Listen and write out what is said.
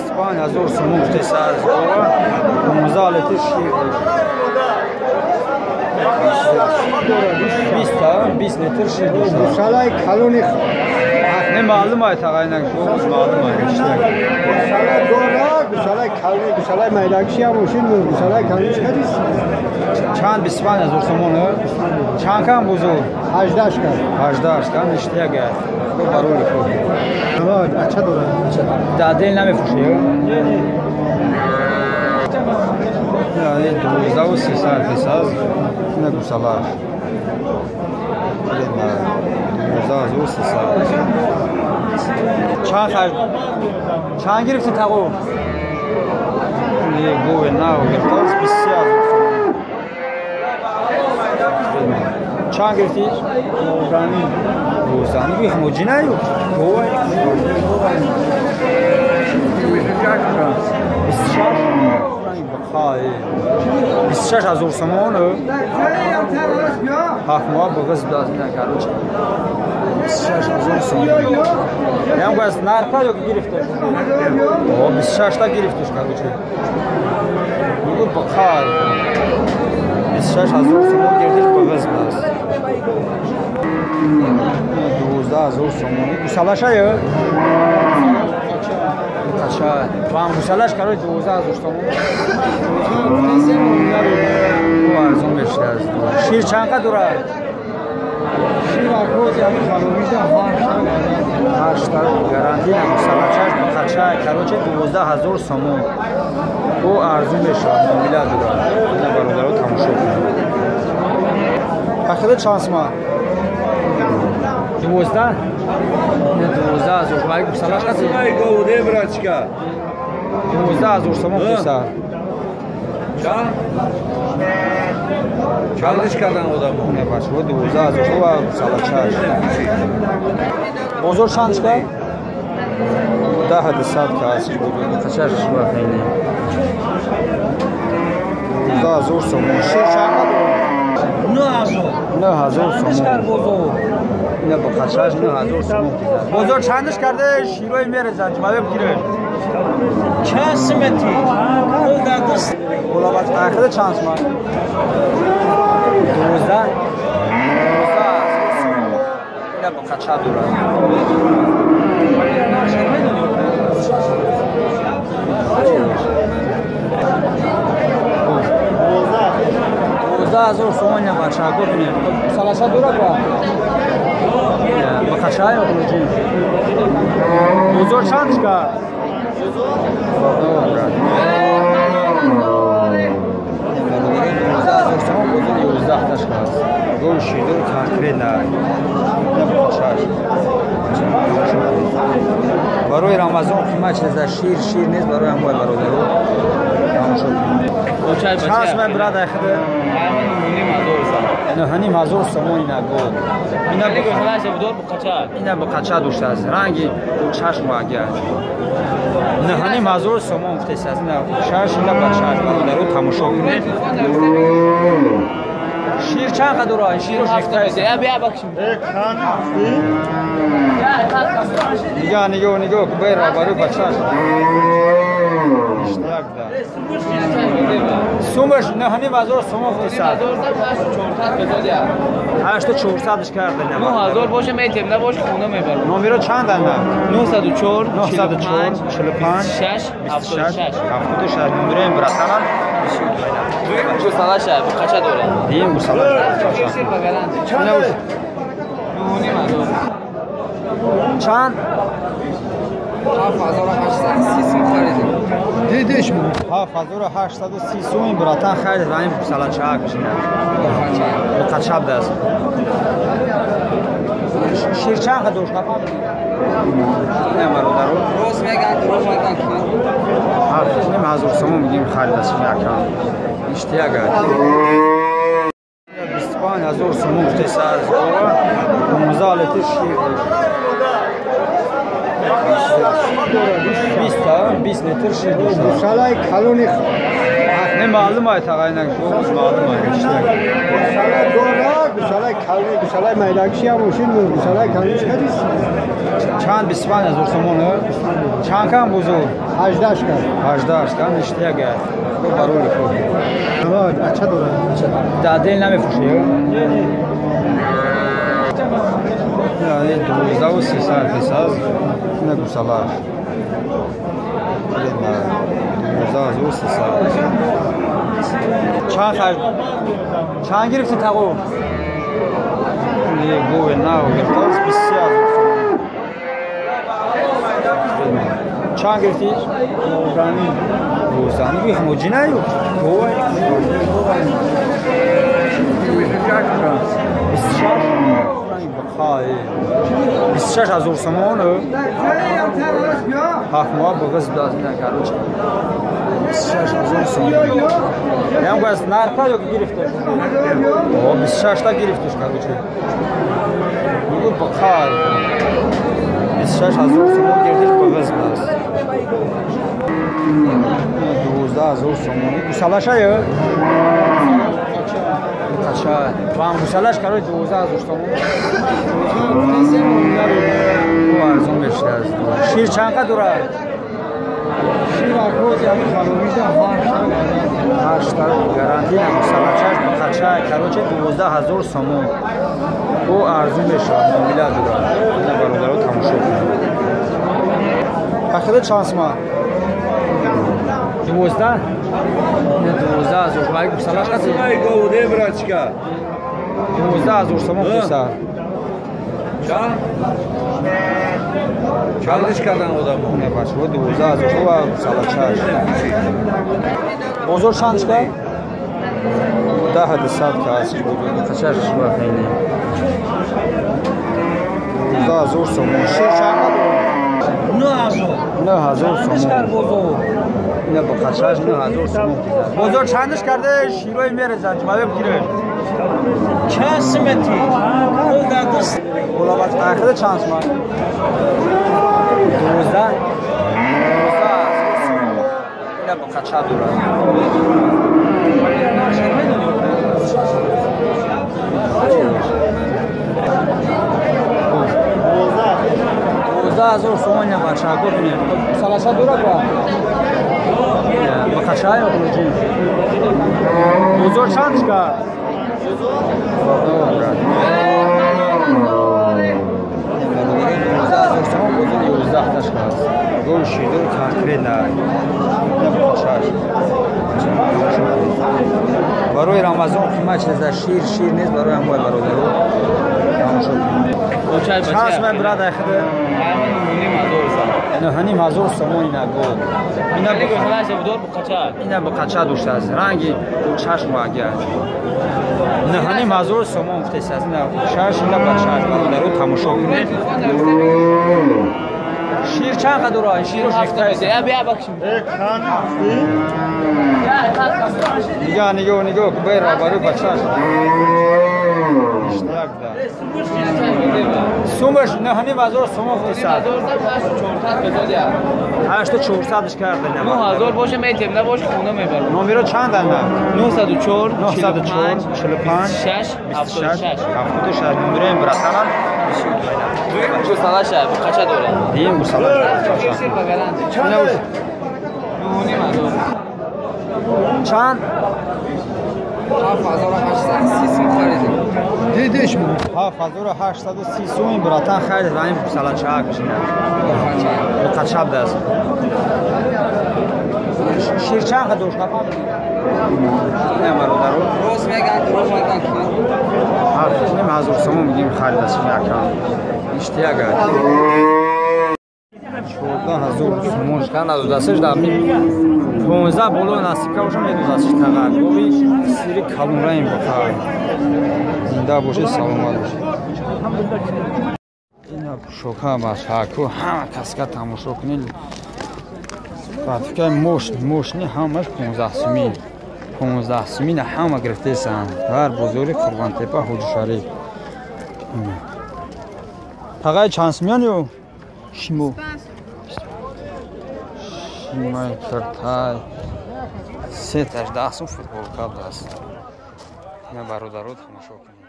25 000 сомон гуфтеса аз гова, 15 литр шир дошт. 20 литр шир дошт. Гусалаи калони. Не, маълум ай, тағайна боз маълум ай. Гусала дора, гусалаи калони, гусалаи майдакши ҳам мошин, гусалаи калониш кадис. Чанд, 25 000 сомон? Чанд кам бузург? 18 кам. 18 кам, ништяк. Барои худ. Ача дора. Дар дел намефурӯшӣ? 12 300 фисаз ина гусалаш. 12 300. Чанд харҷ? Чанд гирифти, тағо? Гови нав гирифтааст, 23 000 сомон. Чанд гирифтӣ? 12. 12. Их муҷинаю? Гова. 26. 26 000 сомон. 7 моҳ буғиз будааст, короче. 26 000 сомон. Ям газ нарха ё гирифташ? О, 26 та гирифташ, короче. Мегӯ бақай. 26 000 сомон гирифташ, буғиз будааст. 12 000 сомон. Гусалаша ё? Қача. Вам гусалаш, короче, 12 000 сомон. Арзон мешудааст. Шир чанд қа дорад? Шир акози ҳамин харобида 8 та гарантия, гусалачаш бақача, короче, 12 000 сомон. Ӯ арзон мешавад, муомила дорад. Ина бародаро тамошо кунед. Ахида чанд сума? 12? Не, 12 000. Вай гусалаш қаси? 12 000 сомон пуса. Чанд? Чандиш кардан одамо? Не, бачаҳо, 12 000 ва гусалачаш. Бозор чанд шуда? 10 200 кас. Қачаш шуба хеле. 12 000 сомон. Шир чанд қадр? 9000. 9000 сомон. Ина бо қачаш 9000 сомон. Бозор чандиш карде? Широи мерезан, ҷумаве бигиреш. Чанд симети? Пул дар даст. Болабач ахида чанд сомон? 12. 12 сомон. Ина бо қача дорад. 12 000 сомон ина бача бибинед. Салаша дорад ба? Ба қача ё буруҷи? Бозор чанд кард? 12 000 сомон бозор 11 таш аст. Гов ширдор конкретно. Ина бо қачаш. Барои Рамазон қимат чиза, шир шир нест, барои ҳамои бародаро. Тамошо кунед. Чанд сомон, брат, ахида? 9 500 сомон ина гов. Ина бо қача доштааст. Ранги чашм агар. 9 500 сомон гуфтест. Ина шаш, ина ба чашм бародаро тамошо кунед. Шир чанд қа дорад? Широш рехтааст. Нигоҳ, нигоҳ, нигоҳ, бера барои бачаш. Иштирак да. Сумаш 9 500 сомон гуфтест. 8400 карда. 9000 боше метем, набоше хона мебарам. Номеро чанд анда? 904 904 45 6 76 76. Номерои братанам бисёр дуайна. Гусалаша, қача дорад. Дим гусалаш. Шир ба гарантия. 9 500. Чанд? 7830 сум харидем. Дидиш му. 7830 сум братан харид ва ин гусалачаак шина. Қача даст. Шир чанд қа дошт? Не, бародаро. Рост меган, дурӯғ меган. 7 500 сомон мегим харидас якам. Иштияга. 25 000 сомон гуфтеса аз гова, 15 литр шир дошт. 20 литр шир дошт. Гусалаи калони. Не маълум ай тағайнак боз маълум ай иштияк. Гусала дора, гусала кални, гусала майдакши ҳам мошин, гусала калниш кадис. Чанд 25 ҳазор сомон? Чанд кам бузу? 18 кам. 18 кам иштияк ай. Барои хуб. Ача дора. Да дел намефурӯшӣ? Не, 12 300 песаз. Ина гусалаш. 12 300. Чанд харид? Чанд гирифти тағо? Не, гове нав гирифтааст 23 ҳазор сомон. Чанд гирифтӣ? 12. 12. Их муҷи наю? Гове. 26. 26 ҳазор сомон. Ҳафт моҳ буғиз будааст ина короче. 26 ҳазор сомон. Ям газ нарха ё гирифташ? О, 26 та гирифташ короче. Бугу бақай. 26 ҳазор сомон гирифташ буғиз будааст. 12 ҳазор сомон. Гусалаша ё? Қача. Вам гусалаш короче 12 ҳазор сомон. Арзон мешудааст. Шир чанд қа дорад? Шир акози ҳамин харобида 8 та гарантия гусалачаш қача короче 12 ҳазор сомон. Бо арзон мешавад, муомила дорад. Ина бародаро тамошо кунед. Ахида чанд сомон? 12? Не 12 ҳазор. Вай гусалаш қати? Ай говуде брачка. 12 ҳазор сомон пуса. Чанд? Чандиш кардан одамо? Не бачаҳо 12 ҳазор сомон ва гусалачаш. Бозор чанд шуда? 10 200 кас. Қачаш шуба хеле. 12 ҳазор сомон. Шир чанд қа дорад? 9 ҳазор. 9 ҳазор Чандиш сомон. кар бозор? Ина бо қачаш 9 ҳазор сомон. Бозор чандиш карде? Широи мерезан, ҷумаве бигиреш. Чанд симети? Пул дар даст. Бола бач ахида чанд сомон? 12. 12 ҳазор сомон. Ина бо қача дорад. 12 ҳазор сомон ина бачаҳако бинед. Салаша дорад ба? Ба қача ё хулоҷи? Бозор чанд кард? Добра. 12 ҳазор сомон бозор 11 таш аст. Гов ширдор конкретно. Ина бо қачаш. Барои Рамазон қимат чиз аст. Шир шир нест барои ҳамои бародаро. Тамошо кунед. Чанд сомон брат ахида? 9 ҳазор сомон ина гов. Ина бо қача доштааст. Ранги чашму агар. 9 ҳазор сомон гуфтааст. Ина шаш ина ба чаш бародаро тамошо кунед. Шир чанд қа дорад? Широ шифтааст. Нигоҳ нигоҳ нигоҳ бера барои бачаш. Иштияк да. Сумаш 9 ҳазор сомон гуфтааст. 8400 карда. 9000 боше метем, набоше хона мебарам. Номеро чанд анда? 904 904 45 26 76 76 номерои братанам. Гусалаша бу қача дорад? Дим гусала. Шир ба гарантия. 9,5 ҳазор. Чанд? 7830 сум харидем. Дидиш 7830 сум братан харид ва ин гусалачаак шина. Бо қача будааст. Шир чанд қа дошт? Не бародаро. Рост меган, дурӯғ меган. 7,5 ҳазор сомон мегим харидааст якам. Иштияк аст. 14 ҳазор сомон шкан надодастш дар 15 боло насибка бошам медодастш тага. Гови сири калонраим бахар. Зинда бошед, саломат бошед. Ина пӯшока бачаку ҳама каска тамошо кунед. Фатикаи мошни ҳамаш 15 сумӣ. 15 сумӣ на ҳама гирифтесанд. Дар бозори Қурғонтепа Ҳоҷишариф. Тағай чанд сумиян ё? Шимо. Шимай киртай. Сеташ 10 сум, футболка будааст. Ина, бародаро, тамошо кунед.